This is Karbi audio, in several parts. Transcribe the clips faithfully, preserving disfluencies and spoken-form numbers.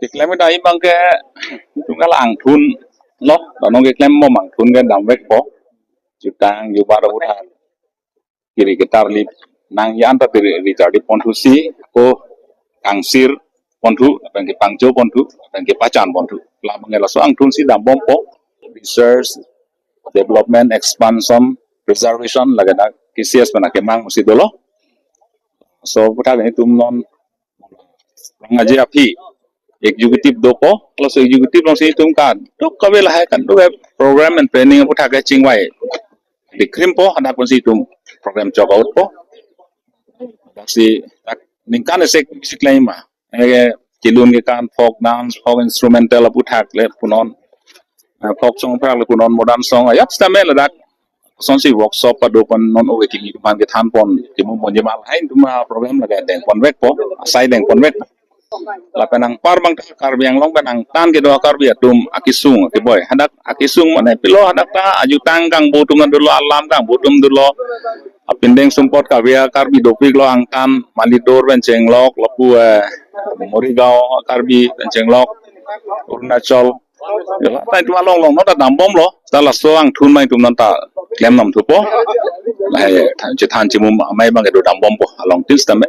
Keklem kedam abang ke itum ke la angthun lo, la non keklem mo angthun ke damvekpo. Jutang jubat aputhak kiri ketarlip nang yan ta kiri ketarlip ponthusi, ako kangsir ponthu, lapen kepangcho ponthu, lapen kepachan ponthu. Labang ke laso angthunsi dambompo. Research, development, expansion, preservation, lake dak K C S pen akemang si dolo. So aputhak itum non Rong Aje aphi executive dopo, laso executive alongsi itum kadokave lahai kadokave program and planning aputhak ke chingvai dikrimpo, hadak pensi itum program chok outpo. Daksi dak ningkan isi si klem ma. Eke kelun kekan, folk dance, folk instrumental aputhak le punon, eh, folk song aputhak le punon, modern song ajat sitame ladak asonsi workshop pado pon, non oke kimi atum aphan kethan pon, kimu ponji ma lahai atum aprogram lake dengponvekpo, asai dengponvek. Lapen anpar abang ta Karbi Anglong pen angtan kedo Karbi atum akesung keboi. Hadak akesung mane pilo, hadak ta ajutang kangbo atum dolo, alam kangbo atum dolo. Apindeng sumpot kavia Karbi dopiklo angtan, Malitor pen chenglok, lapu, eh, Morigaon Karbi pen chenglok, Arunachal. Ya, la ta itum along along non ta dambomlo, ta laso angthun abang itum non ta klem nam thupo. Lahai than chethan chimum amei abang kedo dambompo along tin sitame.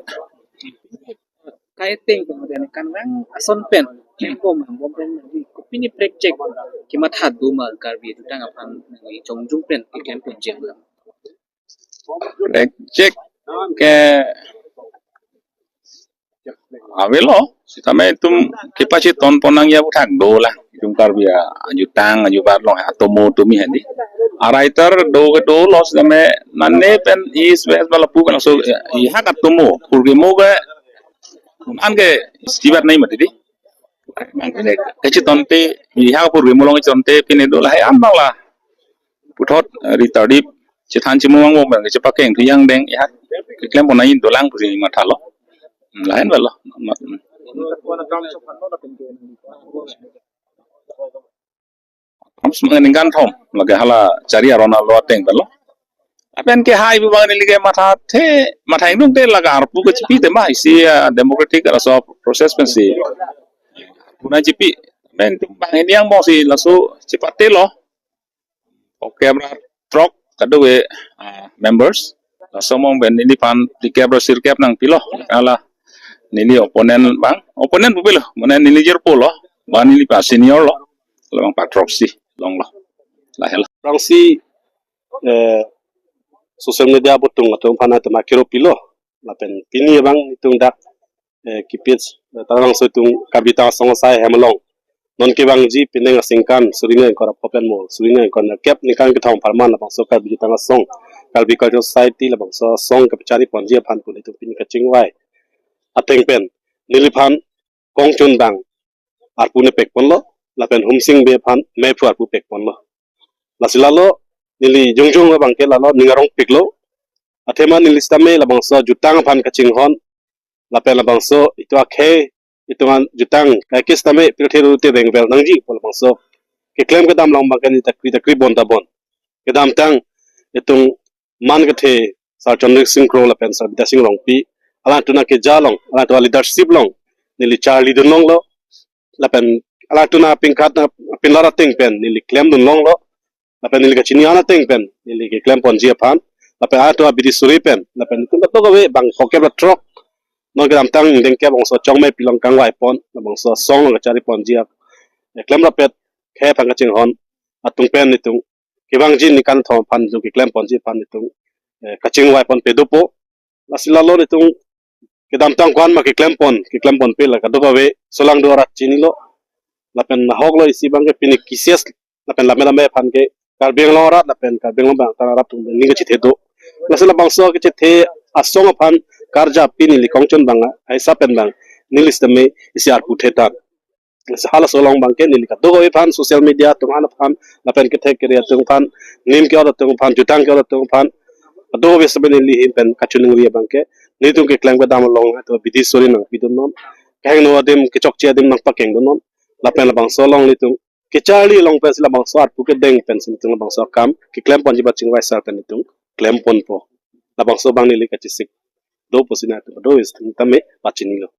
Kaiteng kemudian kan nang ason pen, klem bom, bom pen, kopine prekjak kematha do ma Karbi jutang aphan nang jongjung pen keklem ponji ma? Prekjak ke avelo, sitame itum kepacheton pon nangji aputhak dolang. Itum Karbi ajutang ajubat along atomo tumi handi. A writer do ke dolo sitame nane pen East West ba lapu pen so, eh, ihak atomo, purkimo ke an ke stibat nai mati di. Mang pine kachetonte, ihak purkimo along chetonte pine do lahai an abang la puthot, eh, ritarlip chethan chimum abang bang kechepakeng thu yang deng ihak keklem pon nangji dolang pusi mathalo. Hmm, lain balo. Thom sema ningkan thom, lake hala chari aron alo ateng balo. Lapen kehai abang neli ke mathathe, matha ingdung te lake arpu kechepi te ma isi, ah, democratic laso process pensi. Puna chepi, pen abang ini yang mo si laso chepatelo. Oke, bra trok kadokave, ah, members. Laso mong pen neliphan dikep ra sirkep nangpilo. Hala neli opponent abang, opponent pupilo, mane neli jirpo lo, abang neli pa senior lo. Labang patrok si longlo. Lahai la. Aphrangsi, eh, social media aputhak atum aphan atum akero pilo. Lapen pini abang itum dak, eh, kipit, eh, Taralangso itum Karbi Jutang Asong asai hem along non kevangji pining aningkan suri ingkoi ra pho pen mo, suri ingkoi ra kep ningkan kethom apharman labangso Karbi Jutang Asong, Karbi Cultural Society labangso asong kepachari ponji aphan pu itum pini kachingvai ateng pen neliphan Kongchun abang arpu nepek ponlo, lapen Humsing Bey aphan mephu arpu pek ponlo. Lasi lalo neli jongjung abang ke lalo ning arongpiklo. Athema neli sitame labangso jutang aphan kachinghon, lapen labangso itum akhei, itum an jutang kaikis tame pirthe rute bengvel nangji pu labangso keklem kedam along abang ke neli ta kri ta kri bon ta bon. Kedamtang itum man kethe Sar Chandra Sing Kro lapen Sar Bidya Sing Rongpi, alangtum akeja along, alangtum aleadership along neli charlidun longlo. Lapen alangtum apingkhat na pinlar ateng pen neli klemdun longlo. Lapen neli kachini an ateng pen neli keklem ponji aphan, lapen alangtum abidi suri pen, lapen itum kadokave bang phokep ra throk, non kedamtang ingdeng kep bangso Chongmei pi along kangvai pon, labangso asong along kachari ponji ap, eh, klem rapet, khei aphan kachinghon atum pen itum kevangji ningkan thom aphan itum keklem ponji aphan itum, eh, kachingvai ponpe dopo. Lasi lalo itum kedamtang ko-an ma keklem pon, keklem ponpe la kadokave solangdo arat chinilo. Lapen nahok lo isi abang ke pini K C S lapen lame lame aphan ke Karbi Anglong arat lapen Karbi Anglong abang tan arat atum ning kachethe do. Lasi labangso kachethe asong aphan karjapi neli Kongchun abang aisa pen abang neli sitame isi arpu thetan. Halaso along abang ke neli kadokave aphan, social media atum an aphan, lapen kethek kere atum aphan, nim ke-ot atum aphan, jutang ke-ot atum aphan, kadokave sitame neli ahin pen kachiningri abang ke, nelitum keklem kedam along atum abidi suri nangpidun non, kehingno adim kechokche adim nangpakengdun non, lapen labangso along nelitum kecharli along pensi labangso arpu kedeng pensi nelitum labangso akam keklem ponji ba chingvai sar pen nelitum klem ponpo. Labangso abang neli kachesik do pusi nangtum do is tame pachinilo.